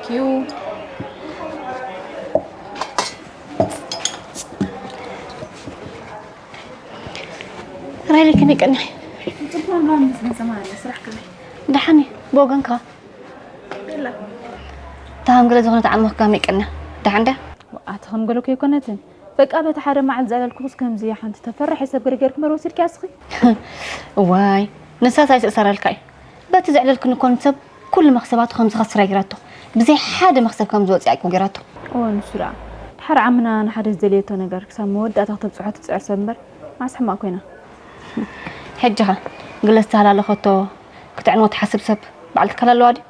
ኪዩ። ራይሊ ከመይ ቀኒኺ? ጽቡቕ፣ ኣምላኽ ይመስገን። ሰማሪ፣ ስራሕ ከመይ? ደሓን እዩ። ብወገንካ? የላ። እታ ከም ገለ ዝኾነት ዓመኽ ከመይ ቀኒያ? ደሓን ድያ? ኣቲ ከም ገለ እኮ ኣይኮነትን። በቃ በቲ ሓደ መዓልቲ ዘዕለልኩኽስ ከምዚ ሓንቲ ተፈርሒ ሰብ ገለ ጌርኪ እምበር ወሲድኪያ እስኺ? እዋይ፣ ንሳስ ኣይስእሰረልካ እዩ። በቲ ዘዕለልክኒ እኮ ንሰብ ኩሉ መኽሰባቱ ከም ዝኸስራ ጌራቶ። ብዘይ ሓደ መኽሰብ ከም ዝወጽእ እኮ ጌራቶ። እወ፣ ንሱ ደኣ። ድሓር ዓምና ንሓደ ዝደልየቶ ነገር ክሳብ መወዳእታ ክተብጽሖ ትጽዕር ሰብ እምበር፣ መዓስ ሕማቕ ኮይና? ሕጂ ኸ ግለ ዝተሃላለኸቶ ክትዕንዎ ትሓስብ ሰብ ባዕሉ ትካል ኣለዋ ድዩ?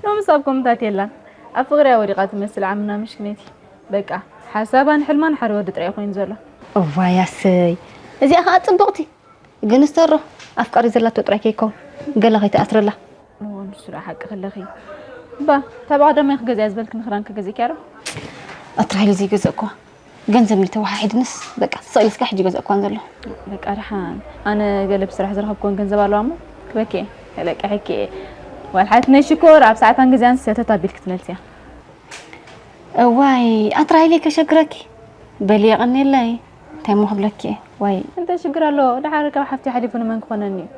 ሎምስ ኣብ ከምታት የላን። ኣብ ፍቕሪ እያ ወዲቓ ትመስል ዓምና ምሽክነቲ። በቃ፣ ሓሳባን ሕልማን ሓደ ወዲ ጥራይ ኮይኑ ዘሎ። እዋይ ኣሰይ፣ እዚኣ ኸኣ ጽብቕቲ። ግን እስተሮ፣ ኣፍቃሪ ዘላቶ ጥራይ ከይከውን፣ ገለ ከይትኣስረላ። እዎ፣ ንሱ ደኣ ሓቂ ከለኺ። እባ፣ እታ ብቐዳማይ ክገዝእያ ዝበልክኒ ክዳን ከ ገዚእክያ ዶ? ኣትራይሊ ዘይገዘእኳ። ገንዘብ እንዲ ተወሓሒድንስ፣ በቃ፣ ስቕ ኢልስካ ሕጂ ገዘእኳን ዘሎ። በቃ፣ ደሓን። ኣነ ገለ ብስራሕ ዝረኸብኩወን ገንዘብ ኣለዋ እሞ፣ ክበኪ እየ፣ ከለቅሐኪ እየ። ዋላ ሓትነይ ሽኮር፣ ኣብ ሰዓታን ግዜኣን ሰተት ኣቢልኪ ትመልስያ። እዋይ፣ ኣትራይሊ ከሸግረኪ። በሊ የቐንየለይ። እንታይ እሞ ክብለኪ እየ? ዋይ። እንታይ ሽግር ኣሎ? ደሓር ካብ ሓፍቲ ሓሊፉ ንመን ክኾነኒ እዩ?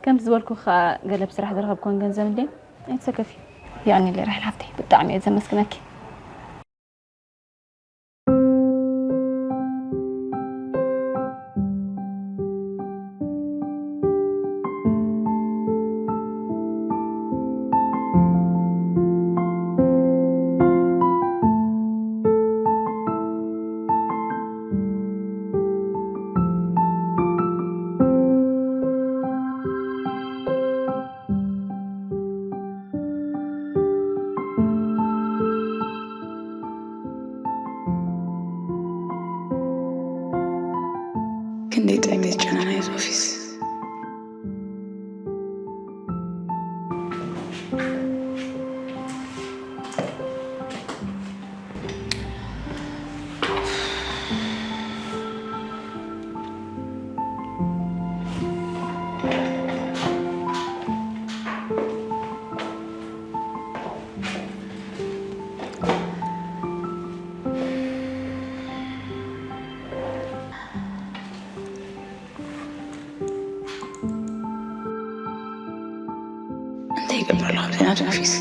ከምቲ ዝበልኩ ኸኣ ገለ ብስራሕ ዝረኸብኩወን ገንዘብ እንድየን። ኣይትሰከፊ። የቐንየለይ ራሄል ሓፍተይ፣ ብጣዕሚ እየ ዘመስግነኪ። ክንደይ ጥዕመ ዝጨናናዮ እዚ ኦፊስ። እንታይ ይገብር ኣሎ ኣብዚ ናቱ ኦፊስ?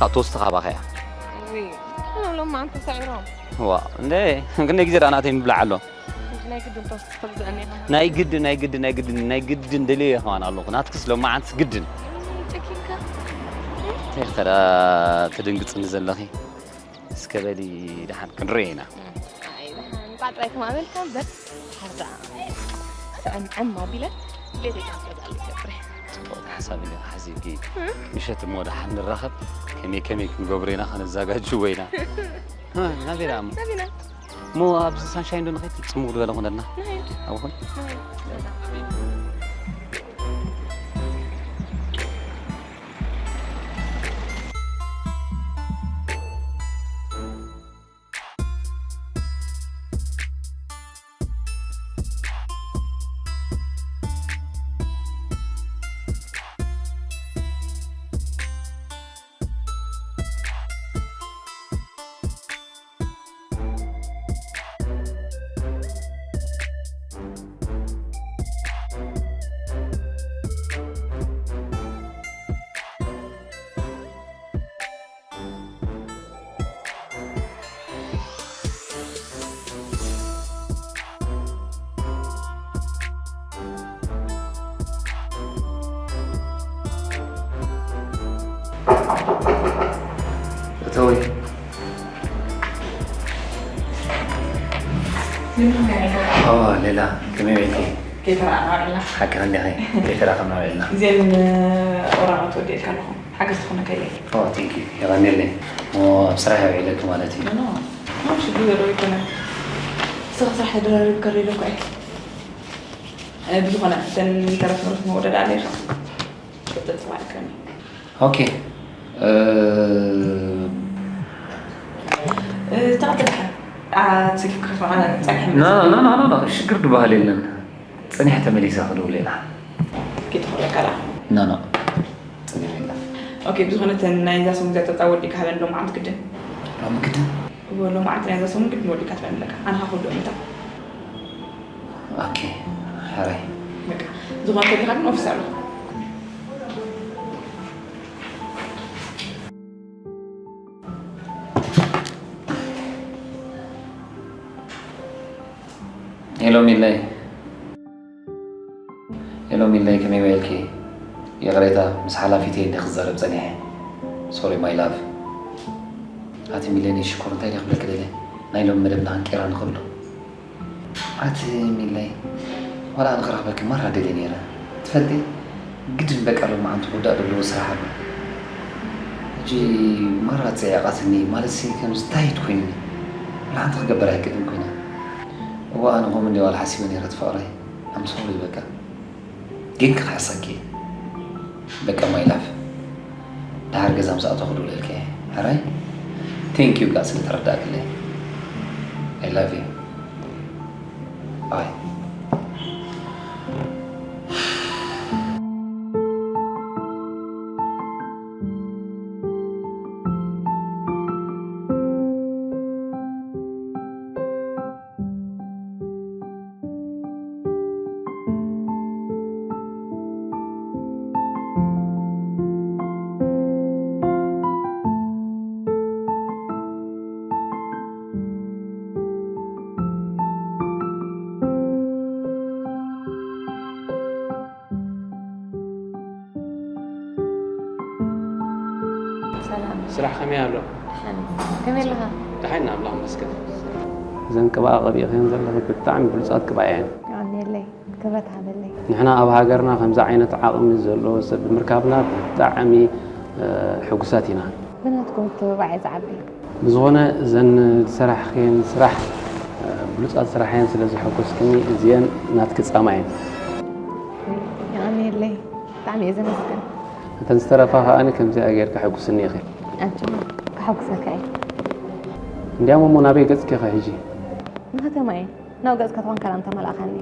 ኣቶ ዝተኻባኸያ። እዊ፣ ኣነ ሎም መዓንተ ሳዒሮም። ዋ፣ እንደ፣ ክንደይ ግዜ ደኣ ናተይ ምብላዕ ኣሎ? ናይ ግድን ተወስድ ትኽእል ዘእኒ ኢኻ። ናይ ግድን፣ ናይ ግድን፣ ናይ ግድን፣ ናይ ግድን ደልየ ከማን ኣለኹ። ናትክስ ሎም መዓንትስ ግድን። ጨኪንካ? እንታይ ኸዳ ትድንግጽኒ ዘለኺ? እስከ በሊ ደሓን ክንርኢ ኢና። ኣይ፣ ደሓን። እንቋዕ ጥራይ ተማመልካ እምበር፣ ሓርዳ። ሰዐም ዓም ኣቢለ፣ ቤተይ ክገዛሉ ይገብር። ጽቡቕ ሓሳብ ኢኻ ሓሲብኪ። ምሸት እሞ ደሓን ንራኸብ። ከመይ ከመይ ክንገብሮ ኢና፣ ከነዘጋጅዎ ኢና። እ፣ ናበይ ደኣ እሞ? ናበይ ኢና? እሞ ኣብዚ ሳንሻይን ዶ ንኸይድ? ጽምው ዝበለ ኮነልና። ንኸይድ። ኣብ ኾን? ንኸይድ። እተዊ። ኦ፣ ሌላ፣ ከመይ ውዒልኪ? ከይተረኣና ውዒልና። ሓቂ እንዲኺ፣ ከይተራኸብና ውዒልና። እዚአን ወረቓቕቲ ወዲኤልካ ኣለኹ። ሓገዝ ትኾነካ እየ። ኦ፣ ቴንክ ዩ። የቐንየለይ። እሞ ኣብ ስራሕ የውዒለኪ ማለት እዩ። ኖ፣ ኖ፣ ሽግር ዘለዎ ኣይኮነን። ንስኻ ስራሕ ተደራሪብካ ዶ ኢለ እኮ እየ። እ፣ ብዝኾነ፣ እተን ተረፍ መረፍ መወደዳ ኣለካ። ቁጥጥር ኣለኒ። ኦኬ። እ፣ እ፣ ተቐጥልካ። ኣ፣ ጽጊፍ ክረኽባ ጸኒሐ ና፣ ና፣ ና፣ ና፣ ና፣ ሽግር ዝበሃል የለን። ጸኒሐ ተመሊሰ ክድውል ኢና። ጌታ ክብለካ ደኣ። ና፣ ና። ጸገም የለን። ኦኬ፣ ብዝኾነ እተን ናይዛ ሰሙን እዚኣ ጸብጻብ ወዲእካ ሃበኒ፣ ሎማዓንቲ ግድን። ሎሚ ግድን? እወ፣ ሎማዓንቲ ናይዛ ሰሙን ግድን ወዲእካ ትበኒ ኣለካ። ኣነ ኸኣ ክወድኦም እታ። ኦኬ፣ ሕራይ። በቃ፣ ዝኾነ ተሊኻ ግን ኦፊስ ኣለኹ። ሄሎ ሚለይ። ሄሎ ሚለይ፣ ከመይ ውዒልኪ? ይቕሬታ፣ ምስ ሓላፊተይ እንደ ክዛረብ ጸኒሐ። ሶሪ ማይ ላቭ። ኣቲ ሚለይ፣ ናይ ሽኮር እንታይ ድየ ክብለኪ ደልየ? ናይ ሎሚ መደብና ኣንቂራ ንኽብሎ። ኣቲ ሚለይ፣ ዋላ ኣነ ክረኽበኪ ማራ ደልየ ነይረ። ትፈልጢ፣ ግድን በቃ ሎማዓንቲ ክውዳእ ዘለዎ ስራሕ ኣሎ። ሕጂ ማራ ኣጸያይቓትኒ፣ ማለትሲ ከምዚ ታይት ኮይኑኒ። ዋላ ሓንቲ ክገብር ኣይክእልን ኮይነ። እዋ፣ ኣነ ከምኡ እንድየ ዋላ ሓሲበ ነይረ፣ እቲ ፍቕረይ። ኣም ሶሪ በቃ። ግን ክኽሕሰኪ እየ። በቃ ማይ ላቭ። ደሓር ገዛ ምስ ኣተኹ ክድውለልኪ እየ። ሕራይ? ቴንክ ዩ ብላዕ ስለ ተረዳእክለይ። I love you. ባይ። ሰላም። ስራሕ ከመይ ኣሎ? ደሓን እዩ። ከመይ ኣለኻ? ደሓን ኢና፣ ኣምላኽ ይመስገን። እዘን ቅብኣ ቀቢእኽየን ዘለኺ ብጣዕሚ ብሉጻት ቅብኣ እየን። የቐንየለይ። ክብረት ሃበለይ። ንሕና ኣብ ሃገርና ከምዚ ዓይነት ዓቕሚ ዘለዎ ሰብ ብምርካብና ብጣዕሚ፣ እ፣ ሕጉሳት ኢና። ብናትኩም ምትብባዕ እየ ዝዓቢ። ብዝኾነ እዘን ዝሰራሕኽየን ስራሕ፣ እ፣ ብሉጻት ስራሕ እየን፣ ስለ ዘሐጎስክኒ እዚአን ናትኪ ጻማ እየን። የቐንየለይ። ብጣዕሚ እየ ዘመስግን። እተን ዝተረፋ ከኣ ከምዚኣ ጌርካ ሕጉስኒ ኢኺ። ኣንቺ እውን ከሐጉሰካ እየ። እንዲያም እሞ ናበይ ገጽኪ ኢኻ ሕጂ? ንከተማ እየ። ናብ ገጽካ ትኾን ከላም ተመላእኻኒ።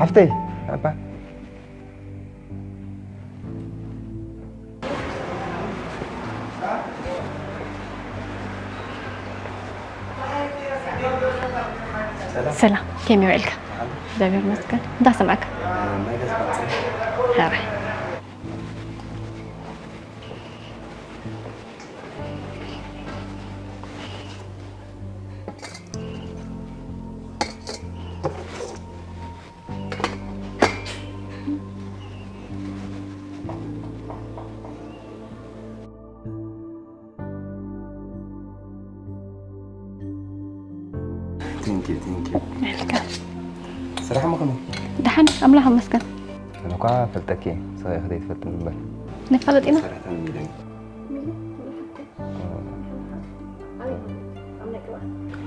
ሓፍተይ፣ ኣባ። ሰላም፣ ከመይ ውዒልካ? እግዚኣብሔር ይመስገን። እንታይ ሰምዐካ? ጥራሕ። Thank you, thank you. ስራሕ መኸመ? ደሓን ኣምላኽ ይመስገን። ኣነ እኳ ፈልጠኪ፣ ስኻ ኢኺ ዘይትፈልጥኒ እምበር። ንፋለጥ ኢና። ሰራሕተኛ ሚለን።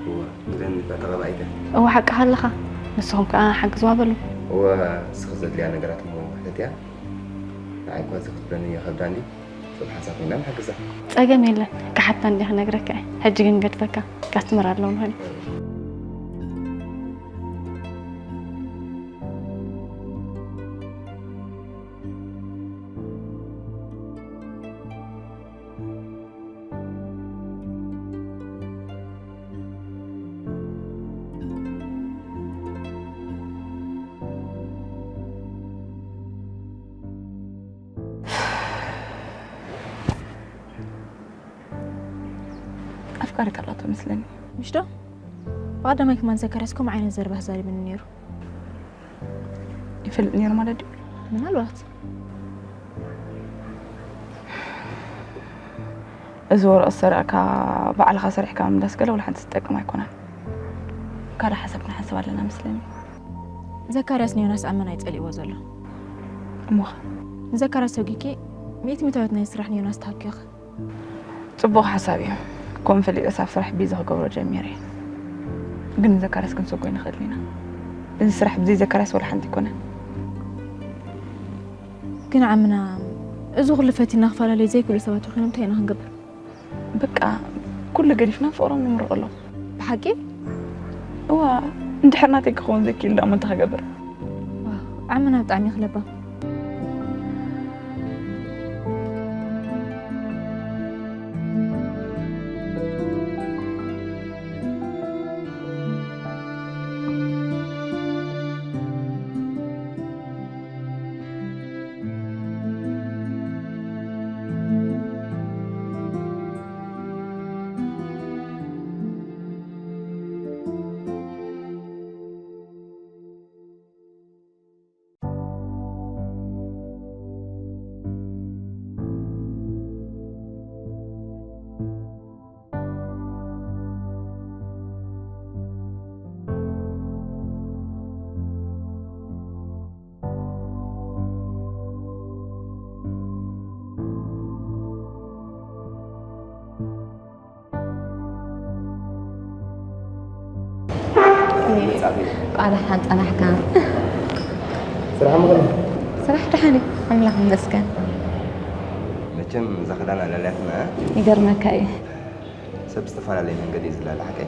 እወ፣ ሚለን ተቐባኢተ። እወ ሓቅኻ ኣለኻ። ንስኹም ከኣ ሓግዝዋ በሉ። እወ፣ ንስኺ ዘድልያ ነገራት እሞ ሕተትያ። ንዓይ እኳ እዚ ክትብለኒ ይኸብዳኒ። ጽቡቕ ሓሳብ ኮይና ንሓግዛ። ጸገም የለን። ክሓታ እንዲያ ክነግረካ እየ። ሕጂ ግን ገድፈካ። ካስትመር ኣለዉ ንኾይኑ። ኣፍቃሪት ኣላቶ መስለኒ። ምሽ ዶ? ብቐዳማይ ከማን ዘካርያስ ከምኡ ዓይነት ዘረባ ተዛሪብኒ ነይሩ። ይፈልጥ ነይሩ ማለት ድዩ? ምናልባት። እዚ ወረቐት ሰሪቕካ ባዕልኻ ሰሪሕካ ምምላስ ገለ ወላ ሓንቲ ዝጠቅም ኣይኮነን። ካልእ ሓሳብ ክንሓስብ ኣለና መስለኒ። ዘካርያስ ንዮናስ ኣመና እዩ ጸሊእዎ ዘሎ። እሞኸ? ንዘካርያስ ሰጒግኪ ሚእቲ ሚእታዊት ናይ ስራሕ ንዮናስ ትሃብኪ ኢኺ። ጽቡቕ ሓሳብ እዩ። ከምኡ ፈሊጠስ ኣብ ስራሕ ቢዚ ክገብሮ ጀሚረ እየ። ግን ንዘካርያስ ክንሰጎ ኣይንኽእልን ኢና። እዚ ስራሕ ብዘይ ዘካርያስ ወላ ሓንቲ ኣይኮነን። ግን ዓምና እዚ ኩሉ ፈቲና ክፈላለዩ ዘይክእሉ ሰባት ኮይኖም እንታይ ኢና ክንገብር? በቃ ኩሉ ገዲፍና ፍቕሮም ንምርቐሎም። ብሓቂ? እዋ እንድሕር ናተይ ክኸውን ዘይክእል ደኣ እንታይ ክገብር? ዓምና ብጣዕሚ ክለባ ቃላሓን ጸናሕካ። ስራሕ መቐለ። ስራሕ ደሓን እዩ ኣምላኽ ይመስገን። መቸም እዛ ክዳን ኣላልያትና። ይገርመካ እዩ። ሰብ ዝተፈላለየ መንገዲ እዩ ዝላለ ሓቀይ።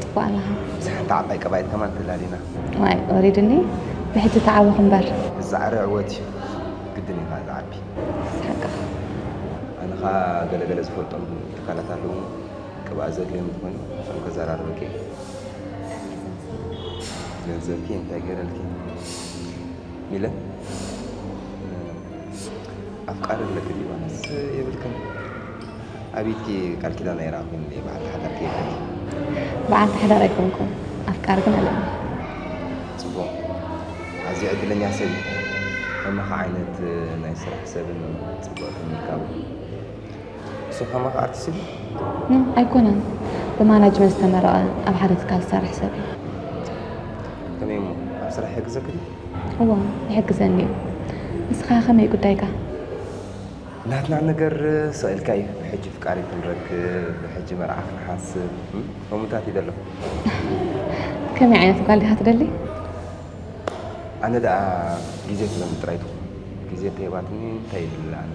ጽቡቕ ኣለኻ። እዛ ሓንቲ ዓባይ ቀባይት ከማን ትላሊና። ዋይ ወሪድኒ። ብሕጂ ተዓወኽ እምበር። እዛ ዕረ ዕወት እዩ። ግድን እዩ ዝዓቢ። ሓቅኻ። ኣነ ኸኣ ገለገለ ዝፈልጦም ትካላት ኣለዉ። ቅብኣ ዘድልዮም እንተኾይኑ እሶም ከዘራርበኪ እየ። ገንዘብኪ እንታይ ገይረልኪ? ሚለ ኣፍቃሪ ኣለኪ ድዩ ዋላስ የብልክን? ኣብ ኢድኪ ቃል ኪዳን ኣይረኣኹን እንድየ በዓልቲ ሓዳር ከይብለኪ። በዓልቲ ሓዳር ኣይኮንኩን ኣፍቃሪ ግን ኣለኒ። ጽቡቕ። ኣዝዩ ዕድለኛ ሰብ እዩ። ከማኻ ዓይነት ናይ ስራሕ ሰብን ጽቡቕ ምርካቡ። እሱ ከማኻ ኣርቲስት ድዩ? እም፣ ኣይኮነን። ብማናጅመንት ዝተመረቐ ኣብ ሓደ ትካል ዝሰርሕ ሰብ እዩ። ከመይ እሞ ኣብ ስራሕ ይሕግዘኪ ድዩ? እዋ ይሕግዘኒ እዩ። ንስኻ ከመይ ጉዳይካ? ናትና ነገር ስቕ ኢልካ እዩ። ብሕጂ ፍቃሪ ክንረክብ፣ ብሕጂ መርዓ ክንሓስብ እም፣ ከምኡታት እዩ ዘሎ። ከመይ ዓይነት ጓል ዲኻ ትደሊ? ኣነ ደኣ ግዜ ትበኒ ጥራይ ትኹን ግዜ እንተሂባትኒ እንታይ ይብል ኣነ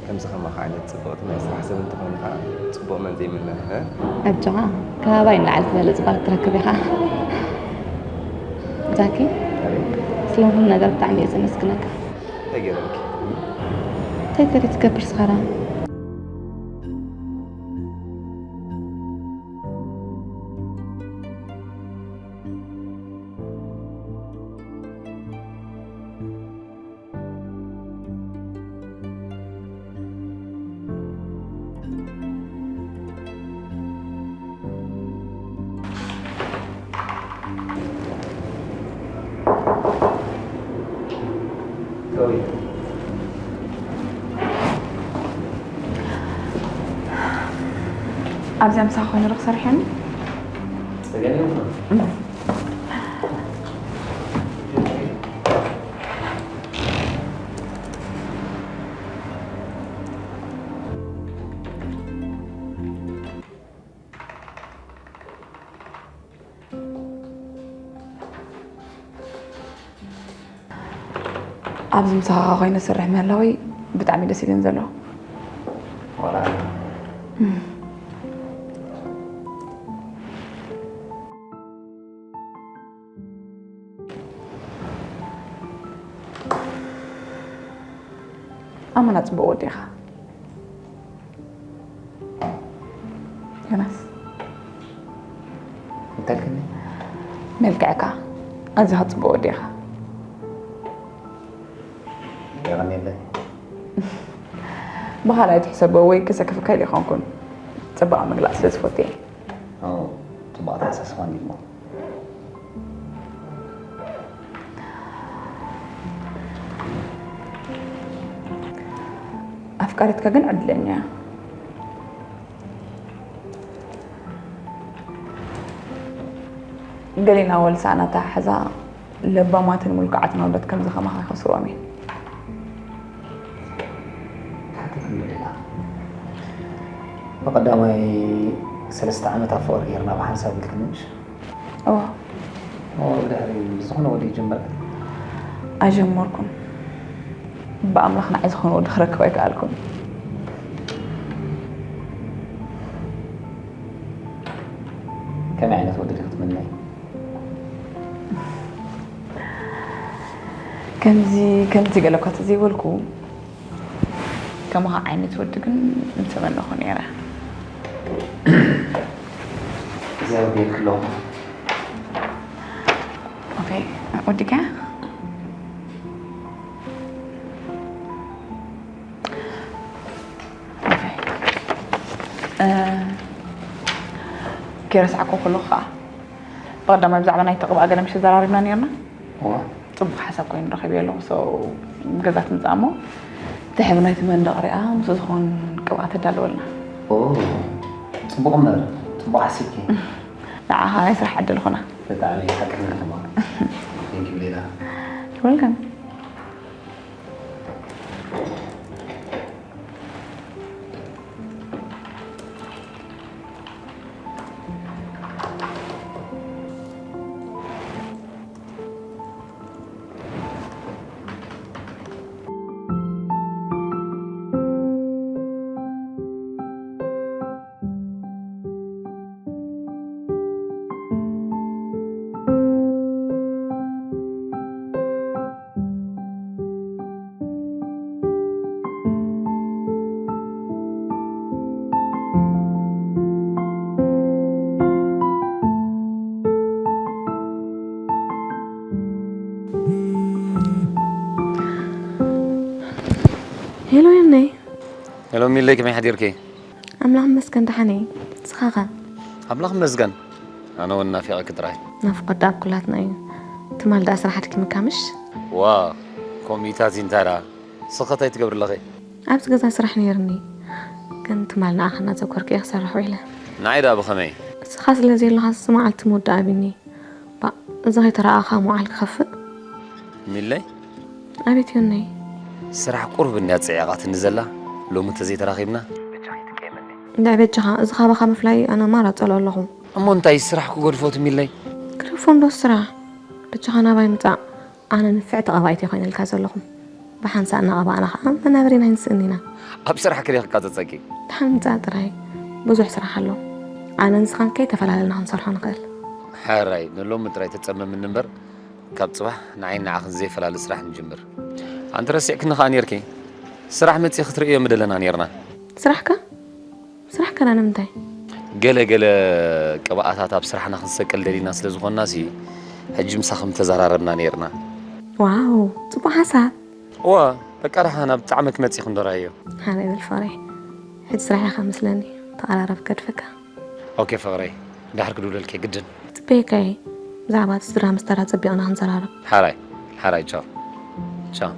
ከምዚ ከማኻ ዓይነት ጽብቕቲ ናይ ስራሕ ሰብ እንተኾይኑ ከዓ ጽቡቕ መን ዘይምነ እ? ኣጆኻ ከባባይ ንላዕሊ ትበልጽ ጓል ክትረክብ ኢኻ ዛኪ ኣቤት ስለ ኩሉ ነገር ብጣዕሚ እየ ዘመስግነካ እንታይ ገይረልኪ? እንታይ ተሪ ትገብር ስኻራ ኣብዚኣ ምሳኻ ኮይኑ ዶ ክሰርሕ እየ? ጸገም የብሉን። ኣብዚ ምሳኻ ኮይነ ዝሰርሕ ምህላወይ ብጣዕሚ ደስ ኢሉን ዘሎ። ዋላ ኣመና ጽቡቕ ወዲኻ። ዮናስ። እንታይ ኢልክኒ? መልክዕካ ኣዝኻ ጽቡቕ ወዲኻ። የቐንየለይ። ብኻልኣይ ትሕሰቦ ወይ ክሰክፈካ ኢለ ኣይኮንኩን። ጽባቐ ምግላጽ ስለ ዝፈቱ እየ። ኦ፣ ጽቡቕ ኣተሓሳስባ እንዲሞ። ኣፍቃሪትካ ግን ዕድለኛ እያ። ገሊና ወልሳ ናታ ሓዛ ለባማትን ምልኩዓትን ኣወዳት ከምዚ ከማኻ ይኸስርዎም እየ። ሓቂ ክንብል ኢና። ብቐዳማይ ሰለስተ ዓመት ኣብ ፍቕሪ ጌርና ብሓንሳብ ኢልክኒ ምሽ? እወ። እወ፣ ብድሕሪ ዝኾነ ወዲ ይጅምር። ኣጀመርኩን። ብኣምላኽ ንዓይ ዝኾነ ወዲ ክረክብ ኣይከኣልኩን። ከመይ ዓይነት ወዲ ዲኺ ትምነይ? ከምዚ፣ ከምዚ ገለ እኳ ተዘይበልኩ፣ ከማኻ ዓይነት ወዲ ግን ምተመነኹ ነይረ። እዚኣ ወዲኤልኪ ኣለኹ። ኦኬ፣ ወዲካ? ኦኬ። እ፣ ከይረሳዕኩ ከለኹ ኸዓ፣ ብቐዳማይ ብዛዕባ ናይቲ ቅብኣ ገለ ምሽ ተዘራሪብና ነይርና? እዋ። ጽቡቕ ሓሳብ ኮይኑ ረኺበዮ ኣለኹ። So፣ ገዛ ትምጻእ እሞ፣ እቲ ሕብሪ ናይቲ መንደቕ ሪኣ፣ ምስኡ ዝኸውን ቅብኣ ተዳልወልና። ኦ፣ ጽቡቕ እምበር፣ ጽቡቕ ሓሲብኪ። ንዓኻ ናይ ስራሕ ዕድል ኹና። ብጣዕሚ ሓቂ ነርክባ። Thank you፣ ሌላ። You're welcome። ሄሎ የነይ። ሄሎ ሚለይ፣ ከመይ ሓዲርኪ? ኣምላኽ ይመስገን ደሓን እየ። ንስኻ ኸ? ኣምላኽ ይመስገን። ኣነ እውን ናፊቐኪ ጥራይ። ናፍቖት ደኣ ኣብ ኩላትና እዩ። ትማል ደኣ ስራሕ ኣድኪምካ ምሽ? ዋ፣ ከምኡ እዩ ታዚ እንታይ ደኣ? ንስኺ ኸ እንታይ ትገብሪ ኣለኺ? ኣብዚ ገዛ ስራሕ ነይርኒ። ግን ትማል ንዓኻ እናዘከርኩ እየ ክሰርሕ ውዒለ። ንዓይ ደኣ ብኸመይ? ንስኻ ስለ ዘየለኻስ መዓልቲ ምውዳእ ኣብዩኒ። ባእ፣ እዚ ከይተረኣኣኻ ምውዓል ክኸፍእ። ሚለይ? ኣቤት ዮነይ። ስራሕ ቁሩብ እንድያ ጽዒቓትኒ ዘላ፣ ሎሚ እንተዘይተራኺብና። በጃኺ ትቀየመኒ። እንድዒ በጃኻ፣ እዚ ካባኻ ምፍላይ ኣነ ማራ ጸልኦ ኣለኹ። እሞ እንታይ ስራሕ ክገድፎ እቲ ሚለይ? ግደፎ እንዶ ስራሕ። በጃኻ ናባይ ምጻእ። ኣነ ንፍዕቲ ቀባኢት እየ ኮይነልካ ዘለኹ። ብሓንሳእ እናቐባእና ኸዓ መናበሪና ኣይንስእን ኢና። ኣብ ስራሕ ክሪኽካ ጸጸቂ። ደሓን ምጻእ ጥራይ። ብዙሕ ስራሕ ኣሎ። ኣነ ንስኻን ከይተፈላለና ክንሰርሖ ንኽእል። ሕራይ፣ ንሎሚ ጥራይ ተጸመምኒ እምበር፣ ካብ ጽባሕ ንዓይን ንዓኽን ዘይፈላለ ስራሕ ንጅምር። ኣንቲ ረሲዕክኒ ኸኣ ኔርኪ። ስራሕ መጺኺ ክትርእዮ ምደለና ኔርና። ስራሕካ? ስራሕካ ደኣ ንምንታይ? ገለ ገለ ቅብኣታት ኣብ ስራሕና ክንሰቅል ደሊና ስለ ዝኾንና ሲ፣ ሕጂ ምሳኹም ተዘራረብና ኔርና። ዋው፣ ጽቡቕ ሓሳብ። እዋ፣ በቃ ደሓን ኣብ ጣዕመ ክመጺ ክንደራዮ። ሓራይ በል ፍቕረይ። ሕጂ ስራሕ ኢኻ መስለኒ። ተቐራረብ ከድፈካ። ኦኬ ፍቕረይ፣ ድሓር ክድውለልኪ ግድን። ጽበየካ እየ። ብዛዕባ እቲ ስድራ ምስ ተራ ጸቢቕና ክንዘራረብ። ሓራይ፣ ሓራይ፣ ቻው። ቻው።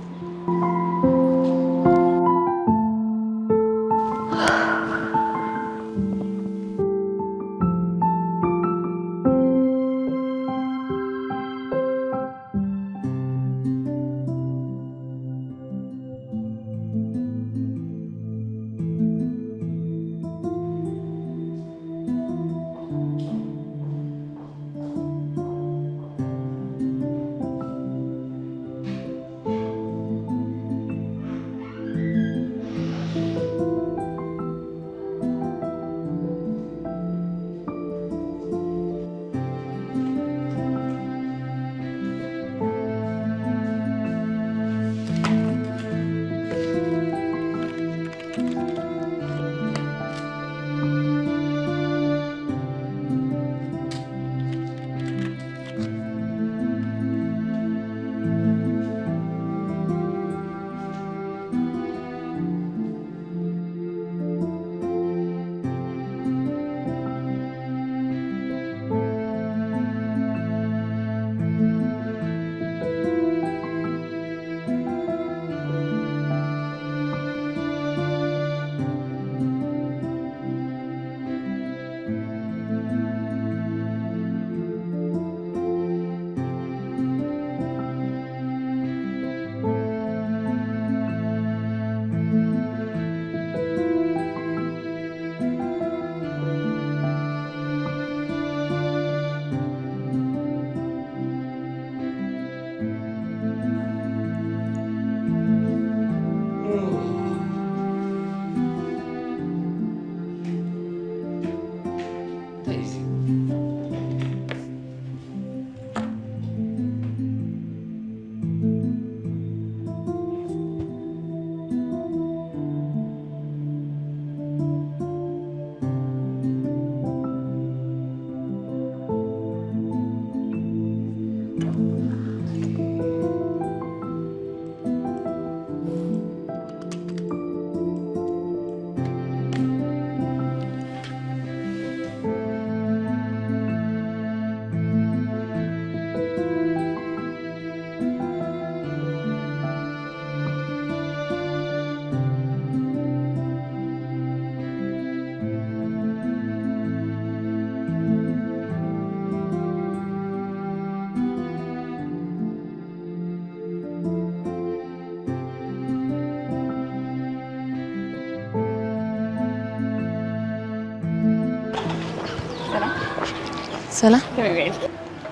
ሰላም። ከመይ ውዒልኪ?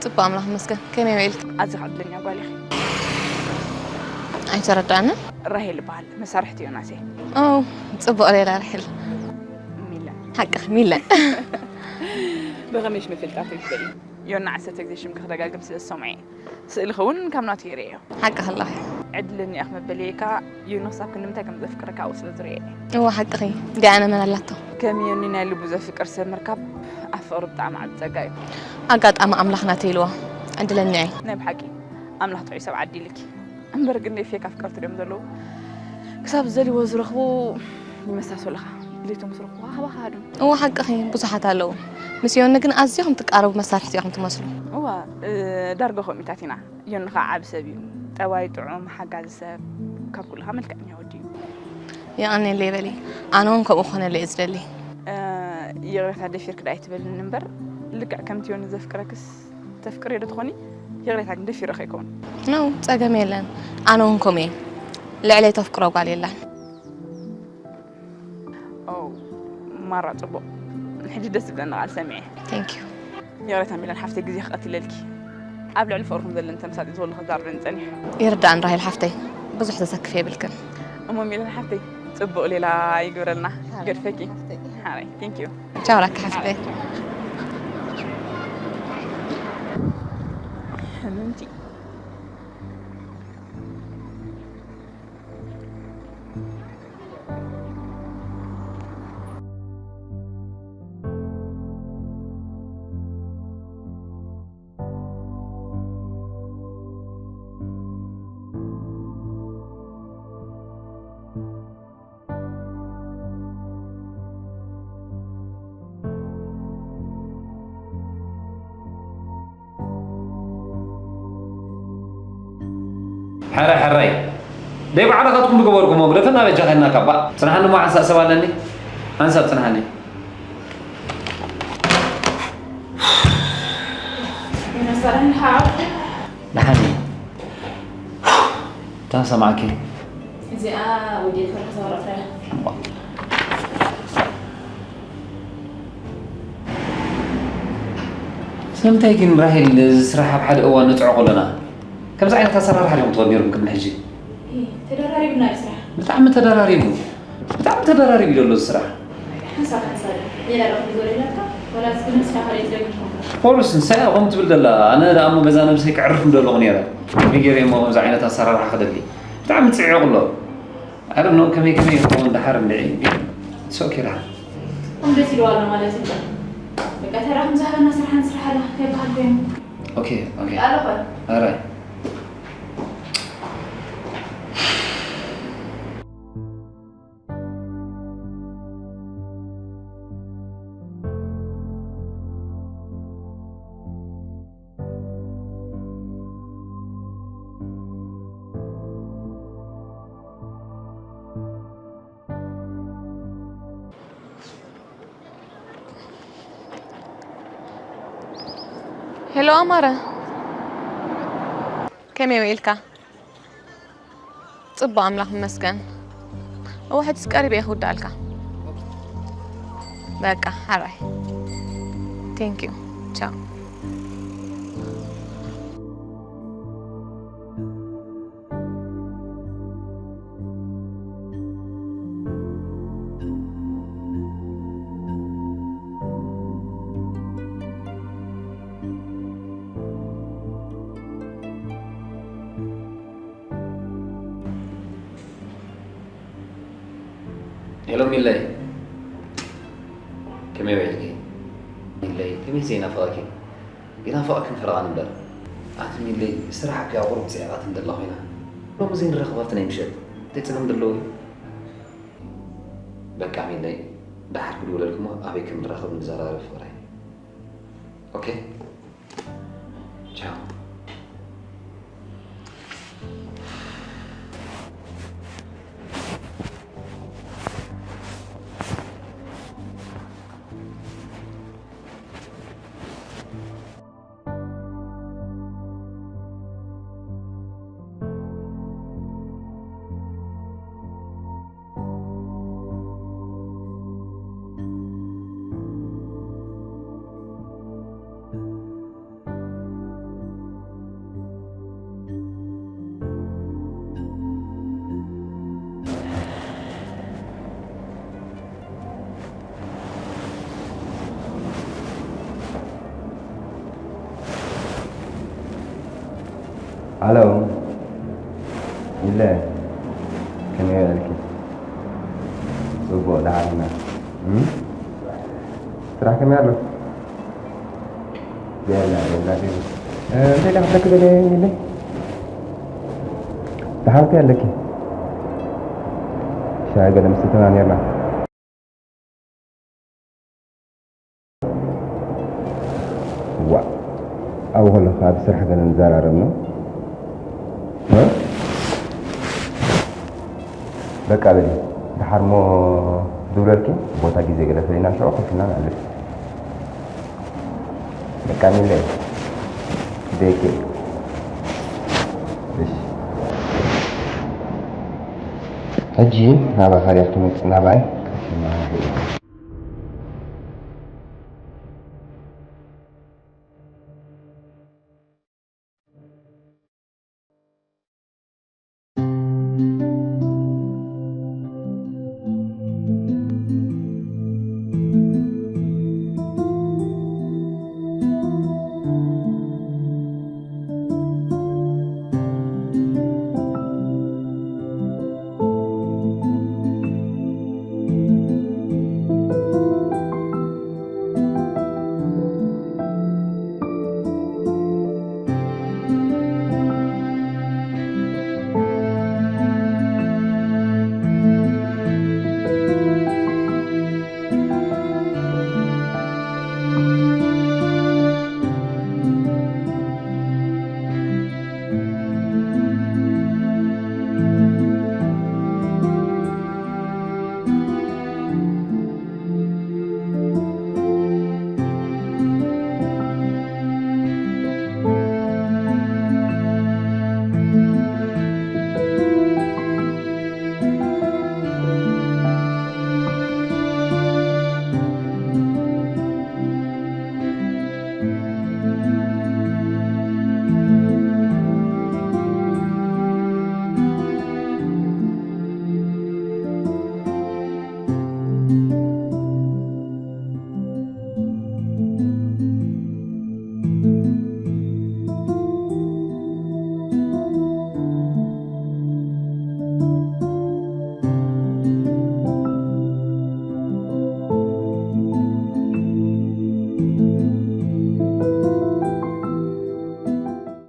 ጽቡቕ ኣምላኽ ይመስገን። ከመይ ውዒልኪ? ኣዝኺ ዕድለኛ ጓል ኢኺ። ኣይተረዳእንን። ራሄል እበሃል። መሳርሕቲ ዮናስ እየ። ኦ፣ ጽቡቕ ሌላ ራሄል። ሚለ። ሓቅኺ ሚለ። ብኸመይ ሽመይ ፍልጣተይ ትደልዪ? ዮና ዓሰርተ ግዜ ሽምኪ ክደጋግም ስለ ዝሰምዖ እየ። ስእልኺ እውን ካብ ናቱ ይርእዮ። ሓቅኺ ኣለኺ። ዕድለኛ ኢኺ መበለየካ፣ ዮኒ ክሳብ ክንዲ ምንታይ ከም ዘፍቅረካ ኣብኡ ስለ ዝርእየ እየ። እወ ሓቅኺ፣ እንዲኣ ኣነ መን ኣላቶ። ከም ዮኒ ናይ ልቡ ዘፍቅር ሰብ ምርካብ ኣብ ፍቕሪ ብጣዕሚ ዓቢ ጸጋ እዩ። ኣጋጣሚ ኣምላኽ ናተይ ኢልዎ፣ ዕድለኛ እየ። ናይ ብሓቂ ኣምላኽ ጥዑይ ሰብ ዓዲልኪ። እምበር ግን ናይ ፌክ ኣፍቀርቲ ድዮም ዘለዉ? ክሳብ ዝደልይዎ ዝረኽቡ ይመሳሰሉኻ። ድሌቶም ምስ ረኽቡ ካባኻ ሃድሙ። እወ ሓቅኺ፣ ብዙሓት ኣለዉ። ምስ ዮኒ ግን ኣዝኹም ትቃረቡ መሳርሕቲ ኢኹም ትመስሉ። እወ፣ እ፣ ዳርጋ ከምኡታት ኢና። ዮኒ ኸዓ ዓቢ ሰብ እዩ። ጠባይ ጥዑም፣ ሓጋዚ ሰብ፣ ካብ ኩልኻ መልክዐኛ ወዲ እዩ። የቐንየለይ በሊ። ኣነ እውን ከምኡ ክኾነለይ እየ ዝደሊ። እ፣ ይቕሬታ ደፊርኪ ዶ ኣይትበልኒ እምበር፣ ልክዕ ከምቲ ዮኒ ዘፍቅረክስ ተፍቅርዮ ዶ ትኾኒ? ይቕሬታ ግን ደፊረኺ ኣይኮን። ኖ፣ ጸገም የለን። ኣነ እውን ከምኡ እየ። ልዕለይ ተፍቅሮ ጓል የላን። ኦ፣ ማራ ጽቡቕ። ሕጂ ደስ ዝብለኒ ቃል ሰሚዐ። Thank you። ይቕሬታ ሚለን ሓፍተይ፣ ግዜ ክቐትለልኪ። ኣብ ልዕሊ ፍቕርኩም ዘለኒ ተምሳጥ እዩ ዝወሉ ክዛረበኒ ጸኒሑ። ይርዳእን ራሄል ሓፍተይ፣ ብዙሕ ተሰክፍ የብልክን። እሞ ሚለን ሓፍተይ፣ ጽቡቕ ሌላ ይግብረልና። ሓራይ ገድፈኪ። ሓፍተይ። ሓራይ፣ thank you። ቻው ራኪ ሓፍተይ። ሕምምቲ። ሕራይ ሕራይ ደይ ባዕልኻትኩም ዝገበርኩሞ ግደፈና በጃኻ ኢልና ካባ። ጽንሓኒ እሞ ሓንሳእ ሰብ ኣለኒ። ሓንሳብ ጽንሓኒ። ደሓን እየ። እታ ሰማዕኪ። እዚኣ ወዲእካ ተዛረብ። ስለምንታይ ግን ራሄል እዚ ስራሕ ኣብ ሓደ እዋን ንጽዕቆ ኣለና? ከምዚ ዓይነት ኣሰራርሓ ዲኹም ትኸዱ ነይርኩም ቅድሚ ሕጂ? እ፣ ተደራሪብና እዩ ስራሕ። ብጣዕሚ ተደራሪቡ። ብጣዕሚ ተደራሪቡ እዩ ዘሎ እዚ ስራሕ። ሓንሳብ ሓንሳብ ሌላ ዶ ክትብሎ ኢላትካ? ዋላስ ግን ንስኻ ካልእ ትደግም ኢኻ? ፖሊስ ንሳ እያ ከምኡ ትብል ዘላ። ኣነ ደኣ እሞ ገዛ ነብሰይ ከዕርፍ ምደለኹ ነይረ። ከመይ ገይረ እሞ ከምዚ ዓይነት ኣሰራርሓ ክደሊ? ብጣዕሚ ጽዒቑ ኣሎ። I don't know ከመይ ከመይ ይኸውን ደሓር እንድዒ። It's okay ደሓር። ከም ደስ ኢልዋ ኣሎ ማለት እዩ። በቃ ተራ ከም ዝሃበና ስራሕ ንስራሕ ኣለና። እንታይ በሃል ኮይኑ? ኦኬ፣ ኦኬ። ቃል ኾን። ኣራይ። ሄሎ ኣማረ፣ ከመይ ውዒልካ? ጽቡቕ ኣምላኽ ይመስገን። እወ፣ ሕጅስ ቀሪበ እየ ክውድኣልካ። በቃ፣ ሓራይ። Thank you። ቻው። ሄሎ ሚለይ፣ ከመይ ውዒልኪ? ሚለይ፣ ከመይ ዘይናፍቐኪ? ይናፍቐክን ፈረቓን እምበር። ኣቲ ሚለይ፣ ስራሕ እኮ ኣብ ቁሩብ ጽዒቓትኒ ዘላ ኮይና። ሎሚ ዘይንራኸብ ኣብቲ ናይ ምሸት፣ እንታይ ጸገም ደለዎ እዩ? በቃ ሚለይ፣ ደሓር ክድውለልኪ እሞ ኣበይ ከም ንራኸብ ንዘራረብ ፍቕረይ። ኦኬ? ቻው። ኣሎ። ኢለ፣ ከመይ ውዒልኪ? ጽቡቕ፣ ደሓን ኢና። እም? ስራሕ ከመይ ኣሎ? የላ፣ የላ፣ የላ። እ፣ እንታይ ደኣ ክብለኪ ደልየ ኢለ? ደሓን ከ ኣለኪ? ሻሂ ገለ ምስትና ኔርና። ዋ፣ ኣብኡ ከለኻ ብስራሕ ገለ ንዘራረብ ነው። እ? በቃ በሊ፣ ደሓር እሞ ዝብለልኪ ቦታ ግዜ ገለ ፈሊና ሽዑ ኮፍ ኢልና ንዕልል። በቃ ሚለ፣ ደቂ። እሺ። ሕጂ ናባኻ ድያ ክትመጽእ? ናባይ?